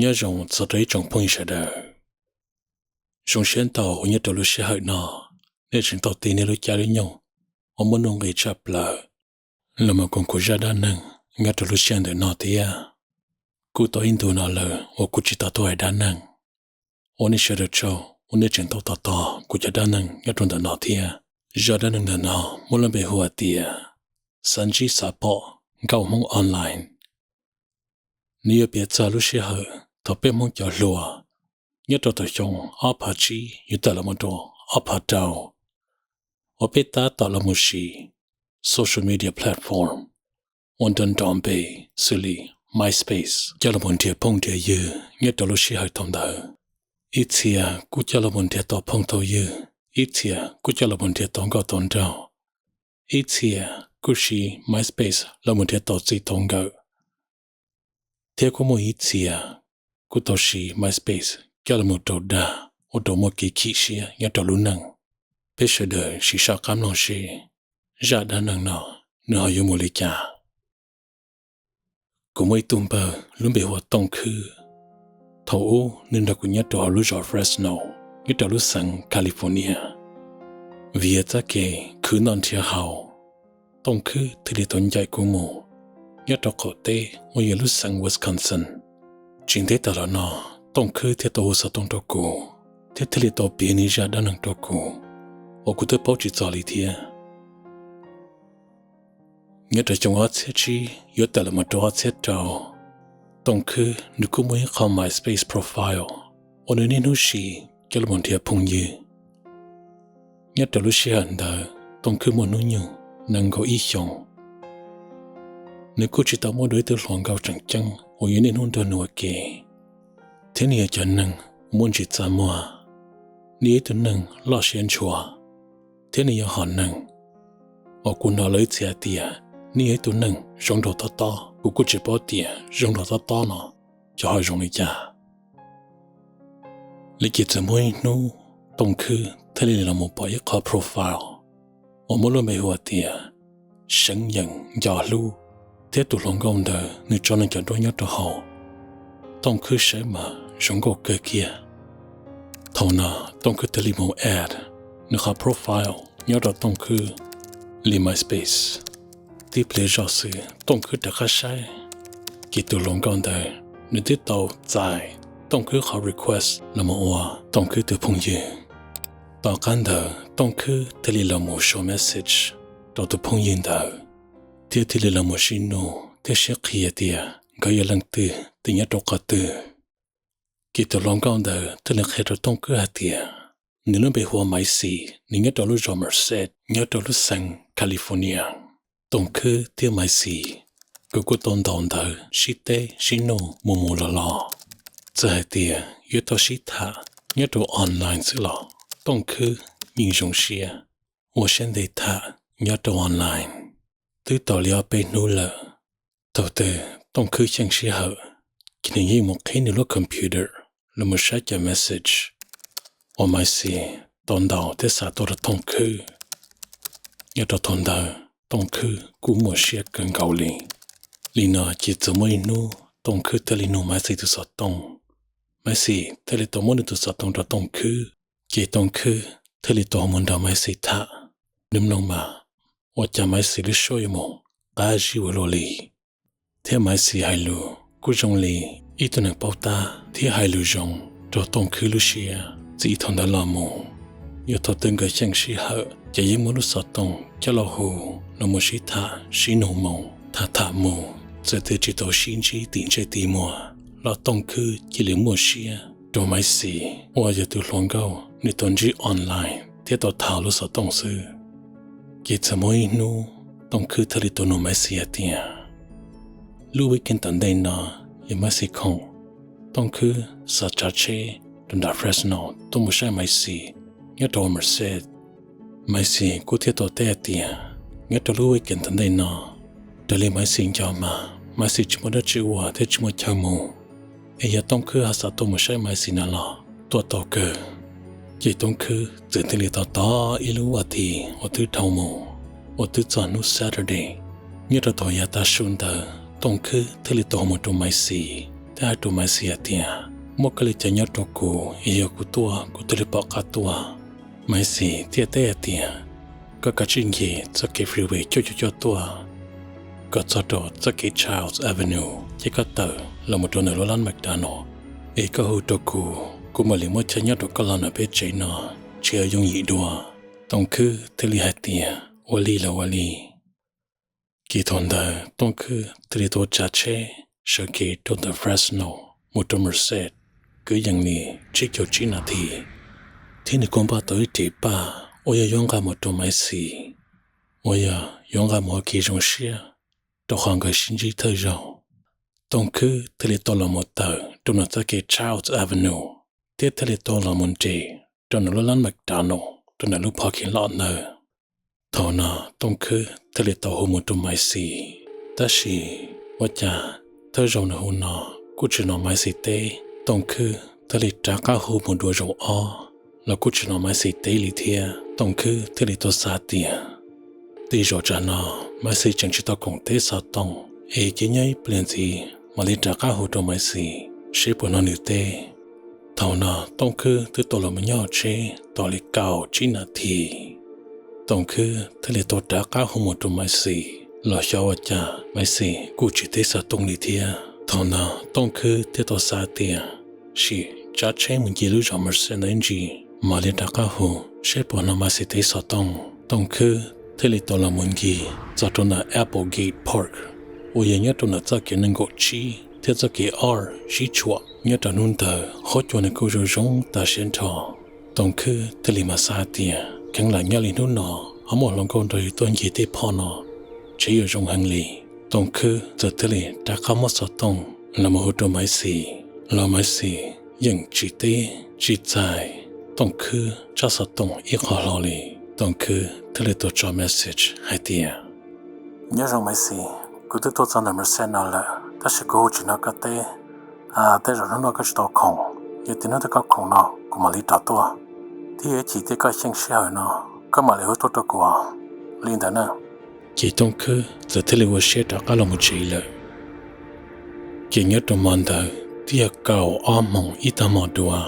Nyob zoo txog rau ib tsoom phooj ywg sawv daws. Zoo siab ntau uas nyob rau lub sij hawm no nej tseem tau tig nej lub caij lub nyoog uas muaj nuj nqis tshaj plaws los mus koom kuv zaj dab neeg nyob rau lub sij hawm ntawm no thiab. Kuj tau ib ntu no lawm uas kuv tsis tau tuaj hais dab neeg. Ua nej sawv daws tsaug uas nej tseem tau tos tos kuv cov dab neeg nyob rau ntawm no thiab. Zaj dab neeg ntawm no muaj lub npe hu hais tias xav ntsib xav pom nkauj Hmoob online. Nws yuav piav txog lub sij hawm thaum peb Hmoob cov hluas nyob rau thaum xyoo ob phav tsib yuav tawm los mus rau ob phav rau, uas peb tab tom los mus siv social media platform uas nrov nrov npe xws li MySpace coj los mus nrhiav phooj nrhiav ywg nyob rau lub sij hawm thaum ntawd. Ib txhia kuj coj los mus nrhiav tau phooj tau ywg, ib txhia kuj coj los mus nrhiav tau nkauj tau nraug, ib txhia kuj siv MySpace los mus nrhiav tau txij tau nkawm, thiab kuj muaj ib txhia kuj tau siv MySpace coj los mus raug dag ua rau muaj kev chim siab nyob rau lub neej. Peb sawv daws sim soj qab mloog seb zaj dab neeg no nws ho yuav mus li cas. Kuv muaj ib tug npawg lub npe hu ua Tooj Khwb. Thaum ub nws nrog kuv nyob rau hauv lub zos Fresno, nyob rau lub xeev California. Vim yog txoj kev khwv noj nrhiav haus, Tooj Khwb thiaj li tau ncaim kuv mus nyob rau qaum teb uas yog lub xeev Wisconsin. Tsis ntev tas los no, Tooj Khwb thiaj tau hu xov tooj rau kuv, thiab thiaj li tau piav nws zaj dab neeg rau kuv, uas kuv twb paub tsis txog li thiab. Nyob rau xyoo ob txhiab tsib yuav tawm los mus rau ob txhiab rau, Tooj Khwb nws kuj muaj ib qho MySpace profile uas nws niaj hnub siv coj los mus nrhiav phooj ywg. Nyob rau lub sij hawm ntawd Tooj Khwb muaj hnub nyoog nees nkaum ib xyoos. Nws kuj tsis tau muaj dua ib tug hluas nkauj tseem ceeb uas yuav niaj hnub nrog nws ua ke, thiab nws yog cov neeg uas muaj ntsis txaj muag. Nws yog ib tug neeg loj siab ntshua, thiab nws yog hom neeg uas kuv hnov lawv ib txhia hais tias nws yog ib tug neeg zoo nraug tob tob. Kuv kuj tsis paub tias zoo nraug tob tob no cov ho zoo li cas. Li ces txawm muaj ib hnub Tooj Khwb thiaj li los mus pom ib qho profile uas muaj lub npe hu tias Seev Yeem Nco Hlub, thiab tus hluas nkauj ntawd nws tso nws cov duab nyob rau hauv. Tooj Khwb saib mas zoo nkauj kawg kiag. Thaum no Tooj Khwb thiaj li mus add nws qhov profile nyob rau Tooj Khwb li MySpace. Tib pliag zoj xwb Tooj Khwb rov qab saib, ces tus hluas nkauj ntawd nws twb tau txais Tooj Khwb qhov request los mus ua Tooj Khwb tus phooj ywg. Tom qab ntawd Tooj Khwb thiaj li los mus show message rau tus phooj ywg ntawd, thiab thiaj li los mus sib nug thiab sib qhia tias nkawd yog leej twg, nyob rau qhov twg. Ces tus hluas nkauj ntawd thiaj li qhia rau Tooj Khwb hais tias nws lub npe hu ua Maiv Xis, nws nyob rau lub zos Merced, nyob rau lub xeev California. Tooj Khwb thiab Maiv Xis nkawd kuj tau ntaus ntawv sib teb sib nug mus mus los los. Txawm hais tias yuav tau sib tham nyob rau online xwb los Tooj Khwb yeej zoo siab ua siab ntev tham nyob rau online. Twb tau li ob peb hnub lawm, thaum twg Tooj Khwb xyeej sij hawm, ces nws yeej mus qhib nws lub computer los mus saib cov message uas Maiv Xis tau ntaus thiab xa tuaj rau Tooj Khwb. Nyob rau thaum ntawd Tooj Khwb kuj muaj siab kawg nkaus li. Li no ces txawm muaj ib hnub Tooj Khwb thiaj li nug Maiv Xis tus xov tooj. Maiv Xis thiaj li tau muab nws tus xov tooj rau Tooj Khwb, ces Tooj Khwb thiaj li tau mus nrog Maiv Xis tham. Nws mloog mas ua cas Maiv Xis lub suab yuav mus qab zib ua luaj li, thiab Maiv Xis hais lus kuj zoo li ib tug neeg paub tab thiab hais lus zoo rau Tooj Khwb lub siab. Txij thaum ntawd los mus, yog thaum twg nkawd xyeej sij hawm ces yeej muab lub xov tooj coj los hu los mus sib tham sib nug mus. Tham tham mus txawm tias tsis tau sib ntsib tim ntsej tim muag los Tooj Khwb cia li muaj siab rau Maiv Xis uas yog tus hluas nkauj nws tau ntsib online thiab tau tham lub xov tooj xwb. Ces txawm muaj ib hnub Tooj Khwb thiaj li tau nug Maiv Xis hais tias, lub weekend tom ntej no yog Maiv Xis khoom, Tooj Khwb xav tsav tsheb rau nram Fresno tuaj mus saib Maiv Xis nyob rau Merced. Maiv Xis kuj thiaj tau teb hais tias, nyob rau lub weekend tom ntej no, raws li Maiv Xis nco mas Maiv Xis tsis muaj dab tsi ua thiab tsis muaj chaw mus, es yog Tooj Khwb ho xav tuaj mus saib Maiv Xis no los tuaj tau kawg. Ces Tooj Khwb txawm thiaj li tos tos ib lub vas thiv uas twb dhau mus, uas twb txog hnub Saturday. Nyob rau thaum yav tav su ntawd Tooj Khwb thiaj li tau hu mus rau Maiv Xis thiab hais rau Maiv Xis hais tias, muaj koj li cas nyob rau kuv, es yog kuv tuaj kuv thiaj li pom qab tuaj. Maiv Xis thiaj teb hais tias, koj kav tsij nce txoj kev freeway cuaj cuaj cuaj tuaj kom txog rau txoj kev Childs Avenue ces koj tawm los mus rau ntawm lub lab McDonald, es koj hu rau kuv, kuv mam li muab chaw nyob rau koj los ntawm peb tsev no, tsis yog yooj yim dua. Tooj Khwb thiaj li hais tias, ua li los ua li. Ces thaum ntawd Tooj Khwb thiaj li tau tsav tsheb sawv kev rau ntawm Fresno mus rau Merced, kwv yees li tsib caug tsib nas this, thiab nws kuj npaj tau ib ris paj uas yog yuav nqa mus rau Maiv Xis, uas yog yuav nqa mus ua kev zoo siab rau qhov nkawd sib ntsib thawj zaug. Tooj Khwb thiaj li tau los mus tawm rau ntawm txoj kev Childs Avenue thiab thiaj li tau los mus nres rau ntawm lub lab McDonald rau ntawm lub parking lot ntawd. Thaum no Tooj Khwb thiaj li tau hu mus rau Maiv Xis, tab sis ua cas thawj zaug nws hu no kuj tsis hnov Maiv Xis teb. Tooj Khwb thiaj li rov qab hu mus dua zaum ob los kuj tsis hnov Maiv Xis teb li thiab. Tooj Khwb thiaj li tau xav tias, tej zaum tsam no Maiv Xis tseem tsis tau koom teb xov tooj, es cia nyob ib pliag ntxiv mam li rov qab hu rau Maiv Xis seb puas hnov nws teb. Thaum no Tooj Khwb twb tau los mus nyob hauv tsheb tau li kaum tsib nas this, Tooj Khwb thiaj li tau rov qab hu mus rau Maiv Xis los xyov ua cas Maiv Xis kuj tsis teb xov tooj li thiab. Thaum no Tooj Khwb thiaj tau xav tias, sim tsav tsheb mus nce lub zos Merced ntawd ib ntsis mam li rov qab hu seb puas hnov Maiv Xis teb xov tooj. Tooj Khwb thiaj li tau los mus nce txog rau ntawm Applegate Park uas yog nyob rau ntawm txoj kev nees nkaum tsib thiab txoj kev ob sib tshuam. Nyob rau hnub ntawd huab cua nws kuj zoo zoo tas siab nrho. Tooj Khwb thiaj li mam xav tias kheev lam nyob li hnub no ho muaj hluas nkauj nrog yus tuaj nce tej phoj no, ntshe yuav zoo heev li. Tooj Khwb txawm thiaj li rov qab muab xov tooj los mus hu rau Maiv Xis los Maiv Xis yeej tsis teb tsis txais Tooj Khwb tsab xov tooj ib qho hlo li. Tooj Khwb thiaj li tau tso message hais tias, nyob zoo Maiv Xis, kuv twb tuaj txog ntawm Merced no lawm tab sis kuv hu tsis hnov koj teb. Tej zaum hnub no koj tsis tau khoom, yog tias hnub twg koj khoom no kuv mam li rov tuaj, thiab yog ib chim tias koj xyeej sij hawm no koj mam li hu tuaj rau kuv li ntawd na. Ces Tooj Khwb txawm thiaj li ua siab rov qab los mus tsev lawm. Ces nyob rau hmo ntawd twb yog kaum ob moos ib tag hmo dua,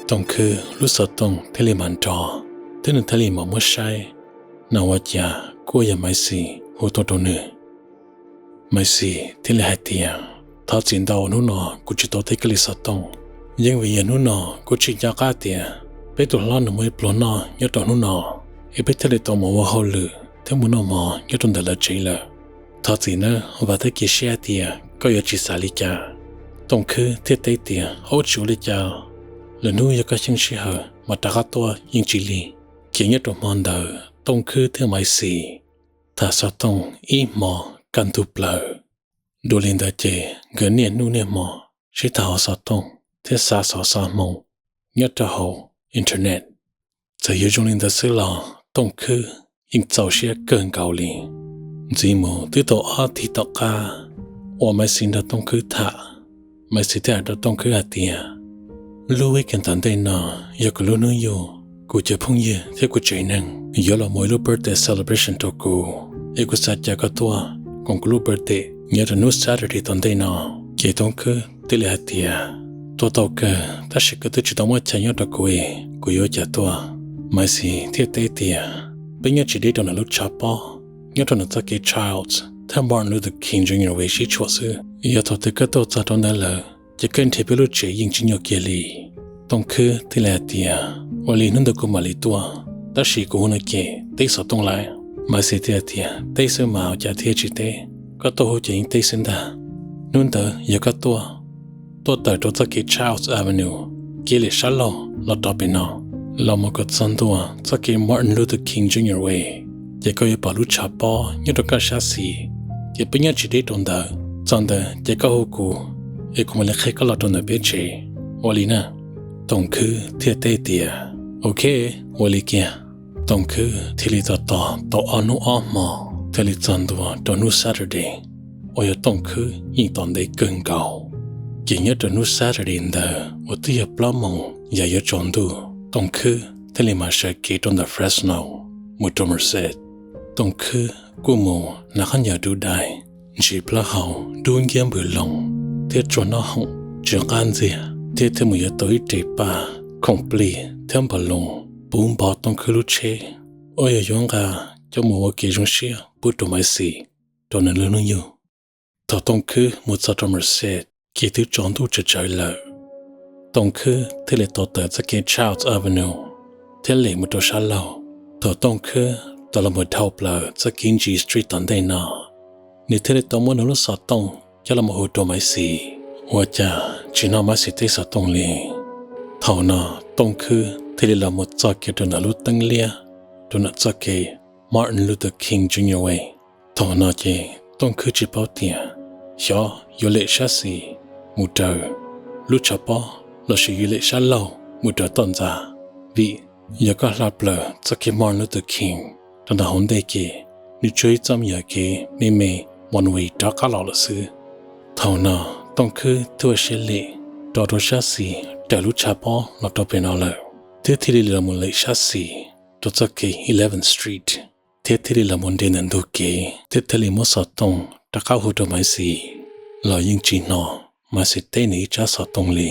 Tooj Khwb lub xov tooj thiaj li mam nrov, thiab nws thiaj li mam muab saib, na ua cas kuj yog Maiv Xis hu tuaj rau nws. Maiv Xis thiaj li hais tias, thov txim ntau, hnub no kuv tsis tau teb koj li xov tooj, yeej vim yog hnub no kuv tsis nco qab tias peb tus hlob nws muaj ib pluag noj nyob rau hnub no, es peb thiaj li tau mus ua hauj lwm thiab mus noj mov nyob rau ntawm lawv tsev lawm. Thov txim nawb, vam thiab cia siab hais tias koj yuav tsis xav li cas. Tooj Khwb thiaj teb tias, ua tsis ua li cas, lwm hnub yog koj xyeej sij hawm mas rov qab tuaj yeej tsis lig. Ces nyob rau hmo ntawd Tooj Khwb thiab Maiv Xis tham xov tooj ib hmo kaj ntug plaws. Dua li ntawd ces nkawd niaj hnub niaj hmo sib tham hauv xov tooj thiab xa xov xa hmoo nyob rau hauv internet. Txawm yuav zoo li ntawd xwb los Tooj Khwb yeej txaus siab kawg nkaus li. Ntxiv mus twb tau ob thib tom qab uas Maiv Xis nrog Tooj Khwb tham, Maiv Xis thiaj hais rau Tooj Khwb hais tias, lub weekend tom ntej no yog kuv lub hnub yug, kuv cov phooj ywg thiab kuv tsev neeg yuav los muaj ib lub birthday celebration rau kuv, es kuv xav caw koj tuaj koom kuv lub birthday nyob rau hnub Saturday tom ntej no. Ces Tooj Khwb thiaj li hais tias, tuaj tau kawg, tab sis koj twb tsis tau muab chaw nyob rau kuv es kuv yuav ua cas tuaj. Maiv Xis thiaj teb tias, peb nyob tsis deb rau ntawm lub tshav pob, nyob rau ntawm txoj kev Childs thiab Martin Luther King Junior Way sib tshuam xwb. Yog thaum twg koj tuaj txog rau ntawd lawm ces koj nrhiav peb lub tsev yeej tsis nyuaj kiag li. Tooj Khwb thiaj li hais tias, ua li hnub ntawd kuv mam li tuaj, tab sis kuv hu no ces teb xov tooj lawm. Maiv Xis thiaj hais tias, teb xwb mas ua cas thiaj tsis teb, koj tuaj hu ces yeej teb xwb ntag. Hnub ntawd yog koj tuaj, tuaj tawm rau txoj kev Childs Avenue, kev liam sab laug los rau pem no, los mus kom txog ntua txoj kev Martin Luther King Junior Way, ces koj yuav pom lub tshav pob nyob rau koj sab xis, ces peb nyob tsis deb rau ntawd. Txog ntawd ces koj hu kuv, es kuv mam li qhia koj los rau ntawm peb tsev. Ua li na. Tooj Khwb thiaj teb tias, Ok, ua li kiag. Tooj Khwb thiaj li tos tos tau ob hnub ob hmo, thiaj li txog ntua rau hnub Saturday uas yog Tooj Khwb yeej tos ntev kawg nkaus. Ces nyob rau hnub Saturday ntawd uas twb yog plaub moos yam yuav tsaus ntuj, Tooj Khwb thiaj li mam sawv kev rau ntawm Fresno mus rau Merced. Tooj Khwb kuj mus hnav qhov ncauj dub dais, ntsis plaub hau dub nciab npws loo, thiab tsuag noj hoom tsw qab ntxiag, thiab thiaj mus yuav tau ib res paj, khoom plig thiab npog loo puv npo Tooj Khwb lub tsheb uas yog yuav nqa coj mus ua kev zoo siab pub rau Maiv Xis rau nws lub hnub yug. Thaum Tooj Khwb mus txog rau Merced ces twb tsaus ntuj tsawv tsawv lawm. Tooj Khwb thiaj li tau tawm txoj kev Charles Avenue thiab lem mus rau sab laug. Thaum Tooj Khwb tau los mus dhau plaws txoj kev G Street tom ntej no, nws thiaj li tau muab nws lub xov tooj coj los mus hu rau Maiv Xis. Ua cas tsis hnov Maiv Xis teb xov tooj li. Thaum no Tooj Khwb thiaj li los mus txog kiag rau ntawm lub teeb liab rau ntawm txoj kev Martin Luther King Junior Way. Thaum no ces Tooj Khwb tsis paub tias xyov yuav lem sab xis mus raws lub tshav pob lossis yuav lem sab laug mus raws toj ntxas, vim yog koj hla plaws txoj kev Martin Luther King rau ntawm hauv ntej ces nws tsuas ib txoj me nyuam kev me me one way rov qab los lawm xwb. Thaum no Tooj Khwb thiaj ua siab lem rov rau sab xis raws lub tshav pob los rau pem no lawm, thiab thiaj li los mus lem sab xis rau txoj kev Eleventh Street, thiab thiaj li los mus nres ntawm ntug kev thiab thiaj li muab xov tooj rov qab hu rau Maiv Xis los yeej tsis hnov Maiv Xis teb nws ib tsab xov tooj li.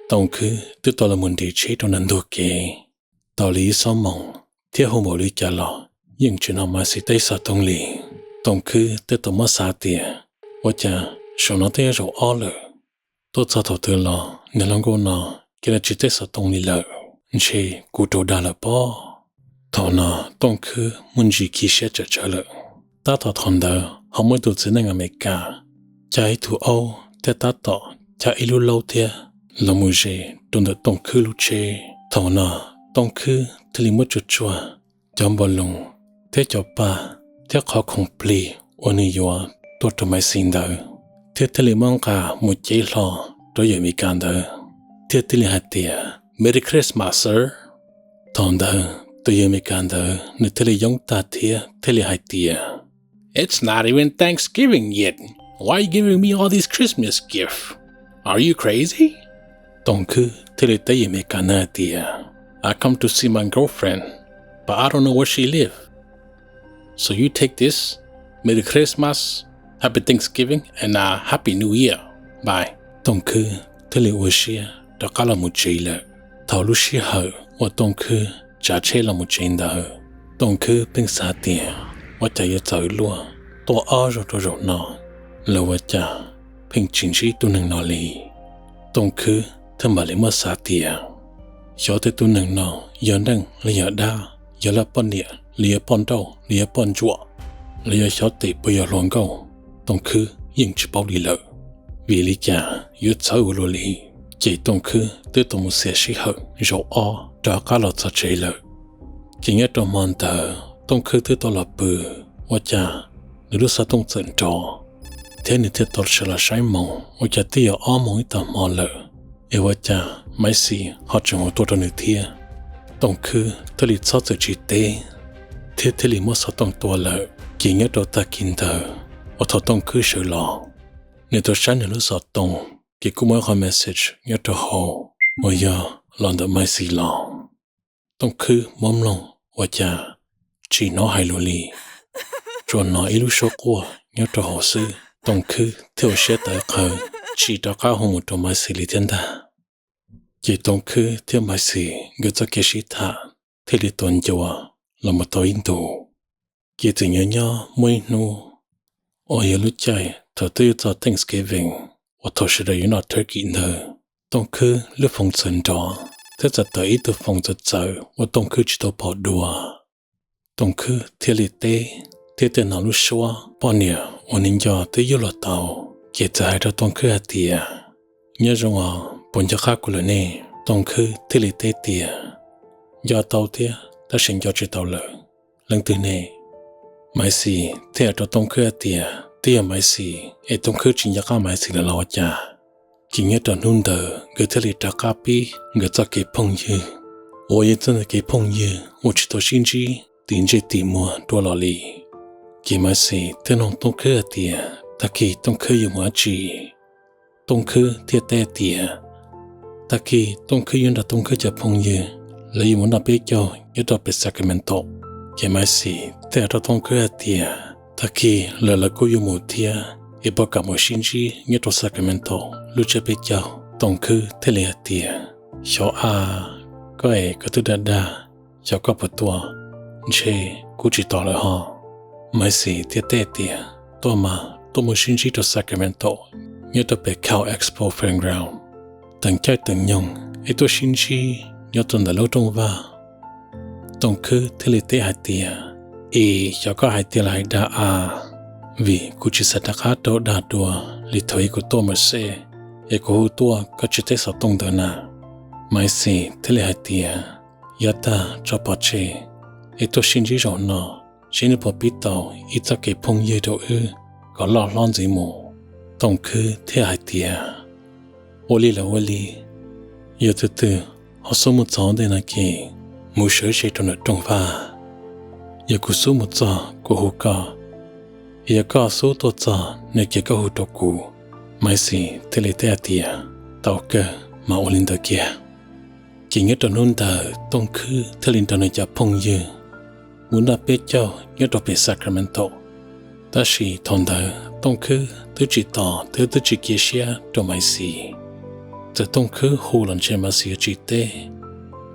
Tooj Khwb twb tau los mus nres tsheb rau ntawm ntug kev tau li ib xuab moos thiab hu npaum li cas los yeej tsis hnov Maiv Xis teb xov tooj li. Tooj Khwb twb tau muab xav tias ua cas zaum no twb yog zaum ob lawm, tuaj txog thaum twg los niag hluas nkauj no cia li tsis teb xov tooj li lawm, ntshe kuv raug dag lawm pob. Thaum no Tooj Khwb muaj ntsis khi siab tsawv tsawv lawm. Tab tom thaum ntawd ho muaj ib tug txiv neej Amelikas cab ib tug aub thiab tab tom cab ib lub laub thiab los mus ze rau ntawm Tooj Khwb lub tsheb. Thaum no Tooj Khwb thiaj li muab tsuag tsuag cov npau loos thiab cov paj thiab qhov khoom plig uas nws yuav tuaj rau Maiv Xis ntawd, thiab thiaj li muab nqa mus cev hlo rau yawm Amelikas ntawd, thiab thiaj li hais tias, Merry Christmas, sir. Thaum ntawd tus yawm Amelikas ntawd nws thiaj li yoob tag thiab thiaj li hais tias, It's not even Thanksgiving yet. Why you giving me all these Christmas gifts? Are you crazy? Tooj Khwb thiaj li teb yawm Amelikas ntawd hais tias, I come to see my girlfriend, but I don't know where she live. So you take this. Merry Christmas, Happy Thanksgiving, and a Happy New Year. Bye. Tooj Khwb thiaj li ua siab rov qab los mus tsev lawm. Thaum lub sij hawm uas Tooj Khwb tsav tsheb los mus tsev ntawd, Tooj Khwb pheej xav tias ua cas yuav txawv luaj tuaj ob zaug rau zaum no, los ua cas pheej tsis ntsib tus neeg no li. Tooj Khwb thiaj mam li muab xav tias xyov tej tus neeg no yog neeg los yog dab, yog lawv poj niam los yog poj nrauj los yog poj ntsuam, los yog xyov tes puas yog hluas nkauj, Tooj Khwb yeej tsis paub li lawm. Vim li cas yuav txawv ua luaj li. Ces Tooj Khwb twb tau mus xiam sij hawm zaum ob rov qab los txog tsev lawm. Ces nyob rau hmo ntawd Tooj Khwb twb tau los pw, ua cas nws lub xov tooj txawm nrov, thiab nws thiaj tau sawv los saib moos ua cas twb yog ob moos ib tag hmo lawm, es ua cas Maiv Xis ho tseem hu tuaj rau nws thiab. Tooj Khwb thiaj li txhob txwm tsis teb, thiab thiaj li muab xov tooj tua lawm. Ces nyob rau tag kis ntawd uas thaum Tooj Khwb sawv los, nws tau saib nws lub xov tooj, ces kuj muaj ib qho message nyob rau hauv uas yog los ntawm Maiv Xis los. Tooj Khwb muab mloog ua cas tsis hnov hais lus li, tsuas hnov ib lub suab quaj nyob rau hauv xwb. Tooj Khwb thiaj ua siab tawv qhawv, tsis rov qab hu mus rau Maiv Xis li thiab ntag. Ces Tooj Khwb thiab Maiv Xis nkawd txoj kev sib tham thiaj li tua ncua los mus tau ib ntus. Ces txawm nyob nyob muaj ib hnub uas yog lub caij thaum twb yuav txog Thanksgiving uas thaum sawv daws yuav noj turkey ntawd, Tooj Khwb lub foos txawm nrov thiab txawm tawm ib tug foos txawv txawv uas Tooj Khwb tsis tau pom dua. Tooj Khwb thiaj li teb, thiab thiaj hnov lub suab poj niam uas nws nco twb yug los tau, ces txawm hais rau Tooj Khwb hais tias, Nyob zoo os, puas nco qab kuv lawm ne? Tooj Khwb thiaj li teb tias, Nco tau thiab, tab sis nco tsis tau lawm. Leej twg ne? Maiv Xis thiaj hais rau Tooj Khwb hais tias twb yog Maiv Xis es Tooj Khwb tsis nco qab Maiv Xis lawm los ua cas. Ces nyob rau hnub ntawd nkawd thiaj li rov qab pib nkawd txoj kev phooj ywg, uas yog txoj kev phooj ywg uas tsis tau sib ntsib tim ntsej tim muag dua los li. Ces Maiv Xis thiaj nug Tooj Khwb hais tias tag kis Tooj Khwb yuav mus dab tsi. Tooj Khwb thiaj teb tias tag kis Tooj Khwb yuav nrog Tooj Khwb cov phooj ywg lawv yuav mus noj peb caug nyob rau pem Sacramento. Ces Maiv Xis thiaj hais rau Tooj Khwb hais tias tag kis lawv lawv kuj yuav mus thiab, es puas kam mus sib ntsib nyob rau Sacramento lub tsiab peb caug. Tooj Khwb thiaj li hais tias xyov a, koj es koj twb dag dag, xyov koj puas tuaj, ntshe kuv tsis tos lawm ho. Maiv Xis thiaj teb tias tuaj mas, tuaj mus sib ntsib rau Sacramento nyob rau pem Cal Expo Fairground, teem caij teem nyoog es tuaj sib ntsib nyob rau ntawm lub rooj vag. Tooj Khwb thiaj li teb hais tias es xyov koj hais tiag los hais dag a, vim kuv tsis xav rov qab raug dag dua li thaum ub kuv tuaj Merced es kuv hu tuaj koj tsis teb xov tooj ntawd na. Maiv Xis thiaj li hais tias yav tag tso pov tseg, es tuaj sib ntsib zaum no, seb nws puas pib tau ib txoj kev phooj ywg rau wb kom loj hlob ntxiv mus. Tooj Khwb thiaj hais tias ua li los ua li, yog tus twg ho xub mus txog ntej no ces mus sawv tsev rau ntawm rooj vag. Yog kuv xub mus txog kuv hu koj, yog koj xub tuaj txog no ces koj hu rau kuv. Maiv Xis thiaj li teb hais tias tau kawg, mas ua li ntawd kiag. Ces nyob rau hnub ntawd Tooj Khwb thiaj li nrog nws cov phooj ywg mus noj peb caug nyob rau pem Sacramento. Tab sis thaum ntawd Tooj Khwb twb tsis tos thiab twb tsis cia siab rau Maiv Xis. Txawm Tooj Khwb hu los ntshe Maiv Xis yuav tsis teb,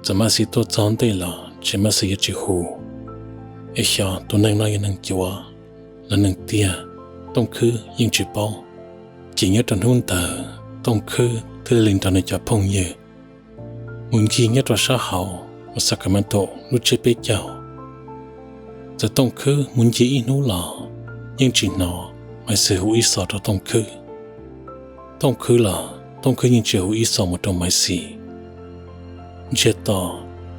txawm Maiv Xis tuaj txog ntej los ntshe Maiv Xis yuav tsis hu. Es xyov tus neeg no yog neeg cuav los neeg tiag, Tooj Khwb yeej tsis paub. Ces nyob rau hnub ntawd Tooj Khwb thiaj li nrog nws cov phooj ywg mus ncig nyob rau sab hauv uas Sacramento lub tsiab peb caug. Txawm Tooj Khwb mus ncig ib hnub los yeej tsis hnov Maiv Xis hu ib xos rau Tooj Khwb. Tooj Khwb los Tooj Khwb yeej tsis hu ib xos mus rau Maiv Xis. Ntsiag to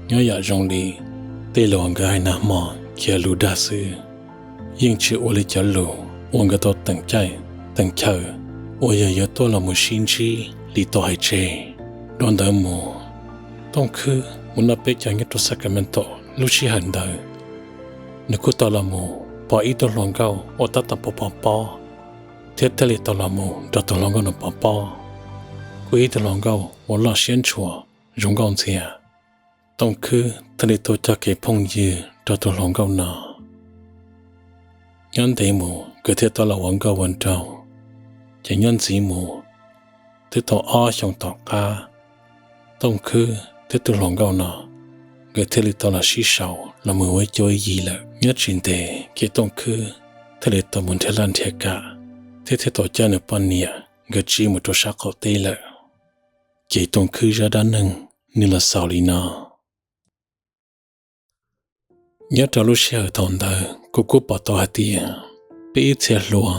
nyob yam zoo li tej lus uas nkawd hais nag hmo khiav lus dag xwb, yeej tsis ua li cov lus uas nkawd tau teem caij teem chaw uas yog yuav tuaj los mus sib ntsib li tau hais tseg. Dhau ntawd mus, Tooj Khwb mus noj peb caug nyob rau Sacramento lub sij hawm ntawd, nws kuj tau los mus pom ib tug hluas nkauj uas tab tom pov pov pob, thiab thiaj li tau los mus nrog tus hluas nkauj no pov pob. Kuj ib tug hluas nkauj uas loj siab ntshua zoo nkauj ntxiag. Tooj Khwb thiaj li tau cog kev phooj ywg rau tus hluas nkauj no. Nyob ntev mus nkawd thiaj tau los ua nkauj ua nraug. Ces nyob ntxiv mus, twb tau ob xyoos tom qab, Tooj Khwb thiab tus hluas nkauj no nkawd thiaj li tau los sib sau los mus ua cuab yig lawm. Nyob tsis ntev ces Tooj Khwb thiaj li tau mus nrhiav laj nrhiav kam, thiab thiaj tau coj nws poj niam nkawd tsiv mus rau sab qaum teb lawm. Ces Tooj Khwb zaj dab neeg nws los xaus li no. Nyob rau lub sij hawm thaum ntawd kuv kuj pom tau hais tias peb ib txhia hluas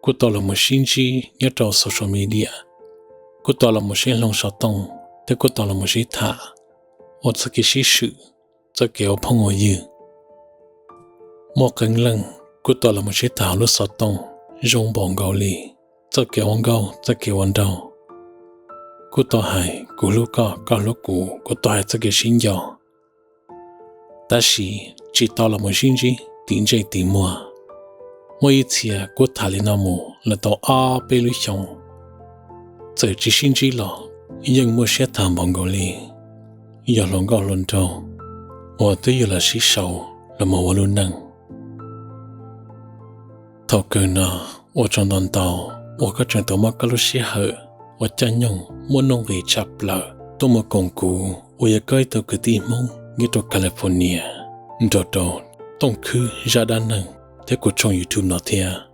kuj tau los mus sib ntsib nyob rau social media, kuj tau los mus sib hloov xov tooj thiab kuj tau los mus sib tham ua txoj kev sib swm, txoj kev ua phooj ua ywg. Muaj qee leej kuj tau los mus sib tham hauv lub xov tooj zoo npaum nkaus li txoj kev ua nkauj txoj kev ua nraug, kuj tau hais kuv hlub koj, koj hlub kuv, kuj tau hais txoj kev sib nco. Tab sis tsis tau los mus sib ntsib tim ntsej tim muag. Muaj ib txhia kuj tham li no mus los tau ob peb lub xyoos, txawm tsis sib ntsib los yeej muaj siab tham npaum nkaus li yog hluas nkauj hluas nraug uas twb yuav los sib sau los mus ua lub neej. Thaum kawg no, ua tsaug ntau ntau uas koj tseem tau muab koj lub sij hawm uas caij nyoog muaj nuj nqis tshaj plaws tuaj mus koom kuv uas yog koj ib tug kwv tij Hmoob nyob rau California nrog rau Tooj Khwb zaj dab neeg thiab kuv tshooj YouTube no thiab.